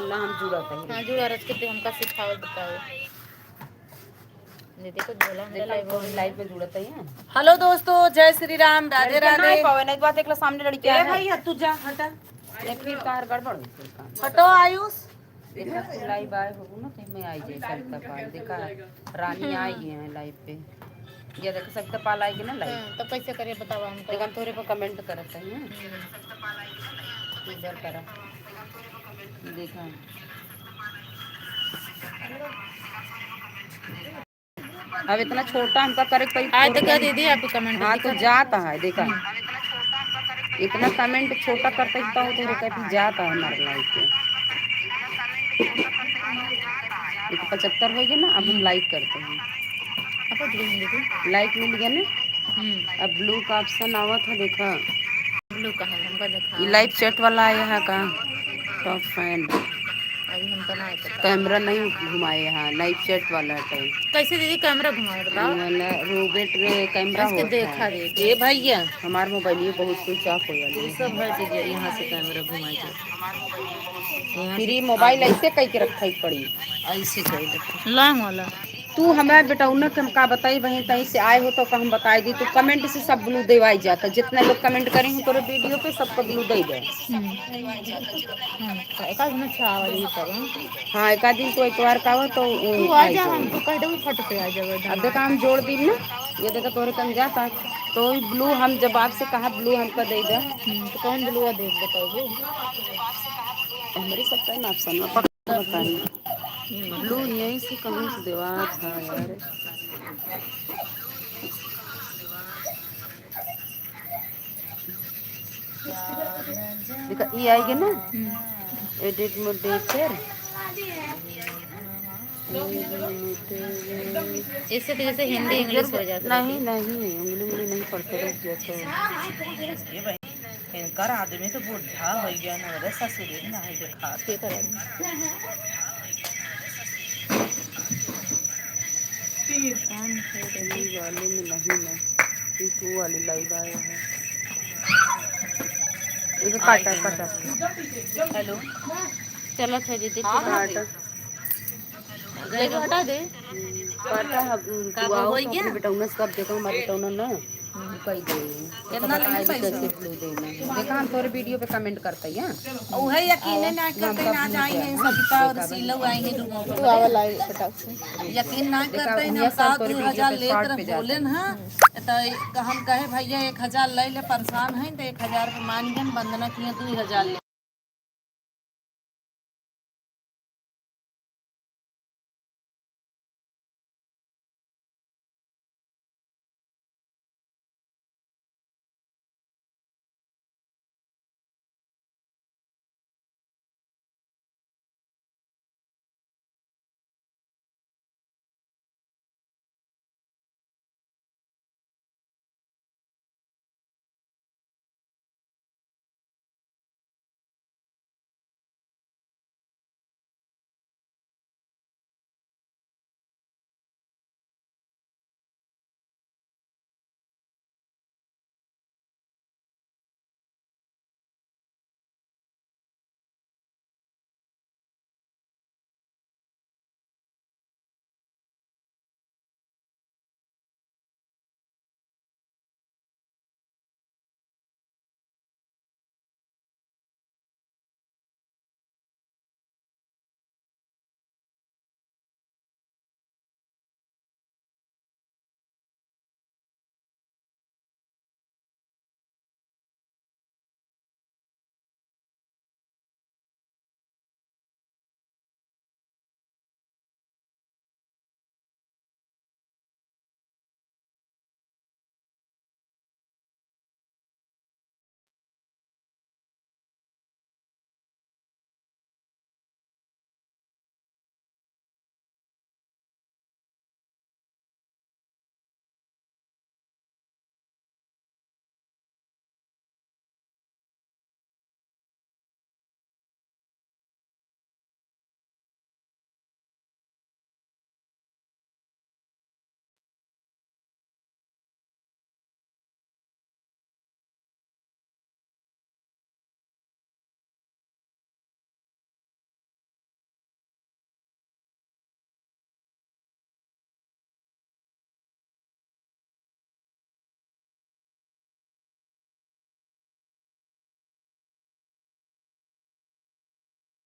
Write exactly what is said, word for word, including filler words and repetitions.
ना हम जुड़त हई। हाँ, जुड़ा रच के ते हमका सिखाओ, बताओ। दीदी को झोला में देखा, डाला है, वो पूरी live में जुड़त हई। हेलो दोस्तों, जय श्री राम, राधे लड़के राधे। नहीं पावे, नहीं तो बात, एक ला सामने लड़के ए है। भैया, तू जा, हटा। ये फिर कार गड़बड़ हो गई, काम। हटो आयुष। देखा, तू live आए हो ना, तो मैं आई जाए सरिता पाल। देखा, रानी आई गई है live पे। ये देखो, सरिता पाल आई गई ना live। हाँ, तो कैसे करिए बताओ हमको। देखा, हम तोरे पर comment करत हई ना। हम्म। इधर करा। देखा। अब इतना छोटा हमका करे के पड़ी, आए तो छोटा। क्या दीदी, आप comment हाँ, तो दिखा दे। जाता है, देखा। हम्म। इतना comment छोटा करते, इतना होते रहता है, फिर जाता है हमारे live पे। एक पचहत्तर हो गया ना, अब हम live करते हैं। आपको दिखाएंगे दीदी। Like मिल गया ना? हम्म। अब blue का option आवत है, देखा। Blue का है, हमका देखा। ये live chat वाला आया है का? Top fan। अभी हमका ना पता। Camera नहीं घुमाए यहाँ, live chat वाला है। कैसे दीदी camera घुमाए बताओ? ये वाला रोबोट रे camera इसके होता देखा है। दीदी। ए भैया, हमार mobile ये बहुत switch off हो गया। ये सब है दीदी, यहाँ से camera घुमाए के। यहाँ से free mobile ऐसे कह के रखा ही पड़ी। ऐसे कह दे। Long वाला। तू हमरा बेटौना के हम का बताई बहिन, तहीं से आए हो तो का हम बताई दी, तू comment से सब blue देवाई जाता, जितना लोग comment करेंगे तोरे video पे सबको blue दे दे। हम्म। हम्म, तो एकाध में छावा ये करो। हाँ, एकाध दिन तू एक बार का हो तो, तू आ जा, हम तो कह देबो फट से आ जाबो। अब देखा हम जोड़ दी ना, ये देखा तोरे कम जाता, तो ई blue हम जब आपसे कहा blue हमका दे दे। हम्म, तो कौन blue दे बताओ? हमरे सब time option में पक-, पता नहीं। Blue यहीं से कहीं से देवा था यार। देखा, ई आइगे ना? हम्म। Edit mode देख कर। इससे तो जैसे हिंदी English हो जाता है। नहीं, नहीं, उंगली, उंगली नहीं पढ़ते, रुक जाते हैं। इनकर आदमी तो बूढ़ा हो गया ना रे ससुरी, ना है देखा। के करे? ये वाले में नहीं ना, ये two वाले live आए हैं। इधर काटा, काटा। Hello। चलो, अच्छा दीदी, हाँ, ठीक है। काटा। गए तो हटा दे। काटा, अब का तू आओ हो तो गया? अपने बेटौना से कब देखो, हमारे बेटौना ना। कह दे। कितना लेंगे पैसा? कैसे blue देना है। देखा, हम तोरे video पे comment करते हैं। उहे यकीने ना करते, ना जाई है, सबिता और सीलो आई है दोनों। तू आवा live फटाक से। यकीन ना करते हैं, हम सात दो हजार लेत रह बोले ना। तो हम कहे, "भैया, एक हजार ले ले, परेशान है, तो एक हजार पे मान गए, वंदना किए, दो हजार ले।"